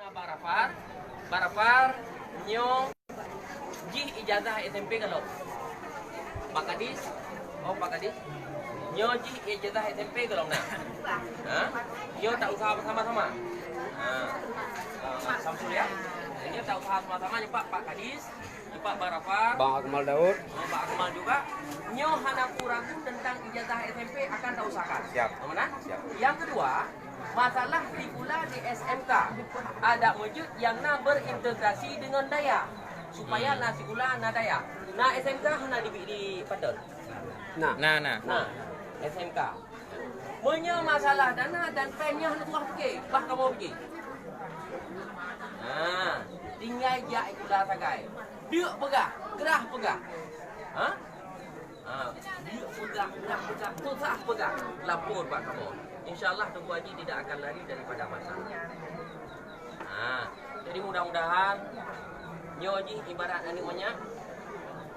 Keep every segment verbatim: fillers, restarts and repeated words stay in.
Barafar, Barafar, nyoe jih ijazah S M P gohlom. Pak Kadis, oh Pak Kadis, nyoe jih ijazah S M P gohlom na. Ha? Nyoe tak usah sama-sama. Ha. Ah, Samsul ya. Nyoe tak usah sama-sama nyoe Pak, Pak Kadis, nyoe Pak Barafar. Bang Akmal Daud. Oh, Bang Akmal juga. Nyoe hana ku ragu tentang ijazah S M P akan tak usahakan. Siap. Mana? Siap. Yang kedua, masalah sikula di S M K. Ada meujeuet yang na berintegrasi dengan daya. Supaya Hmm. na sikula na daya. Na S M K hana di, di Padang. Nah. Nah, nah. Nah, S M K. Meunyoe masalah dana dan pen nyoe hana tuah pike, bah kamoe pike. Nah, tinggai jak sikula sagai. Deuk peugah, gerah peugah. Ha? Ha, deuk peugah, gerah peugah, susah peugah. Lapor bak kamoe. Insya Allah Teungku Haji tidak akan lari daripada masalah. Ha, jadi mudah-mudahan nyoe jih ibarat aneuk manyak.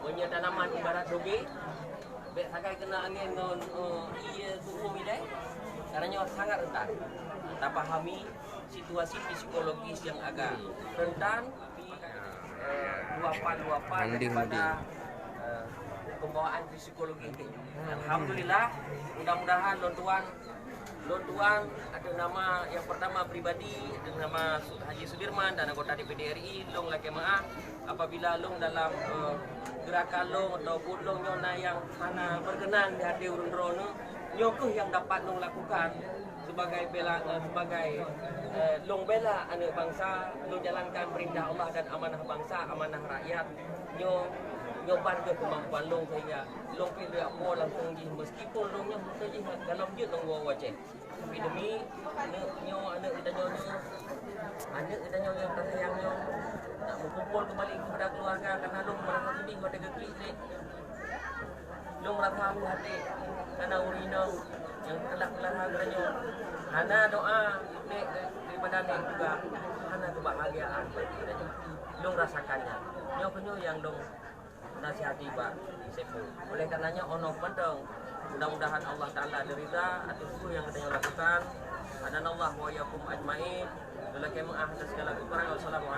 Meunyoe tanaman ibarat toge, bèk sagai kena angén ngon, eh, ié ku'um ilèe. Karena nyoe sangat rentan. Tapahami situasi psikologis yang agak rentan, eh, luapan-luapan Mandeh daripada, mandeh. Eh, pembawaan psikologi. Alhamdulillah, mudah-mudahan lôn tuan, lôn tuan atas nama yang pertama pribadi, atas nama Su-, Haji Sudirman dan anggota D P D R I, lôn lakèe meu'ah apabila lôn dalam, eh, gerakan lôn atau buet lôn nyoe na nyang hana berkenan di hati ureueng droeneuh, nyoe kheueh nyang dapat lôn lakukan. Sebagai bela, eh, sebagai, eh, lôn bela aneuk bansa, lôn jalankan perintah Allah dan amanah bansa, amanah rakyat. Nyoe, nyoe ban kheueh keumampuan lôn sehingga lôn pih lheueh po langsung jih, meskipun lôn nyoe hana jih dalam jeuet lôn woe-woe Aceh. Tapi demi aneuk nyoe, aneuk geutanyoe nyoe, aneuk geutanyoe nyang tasayang nyoe, nak meukumpol kembali kepada keluarga karena lôn merasa sedih watèe geuklik lé Lôn rasa hati hana ureueng inong nyang teulah-teulah geutanyoe. Hana doa nek daripada nek juga hana kebahagiaan bagi geutanyoe. Lôn rasakan nyan. Nyoe keuh nyoe nyang lôn nasihati bak Saiful. Oleh karenanya, 'oh noe mantong, mudah-mudahan Allah Taala ridha atas peue nyang geutanyoe lakukan. Hadanallahu wa iyyakum ajmain. Lôn lakèe meu'ah atas segala kekurangan. Wassalamualaikum.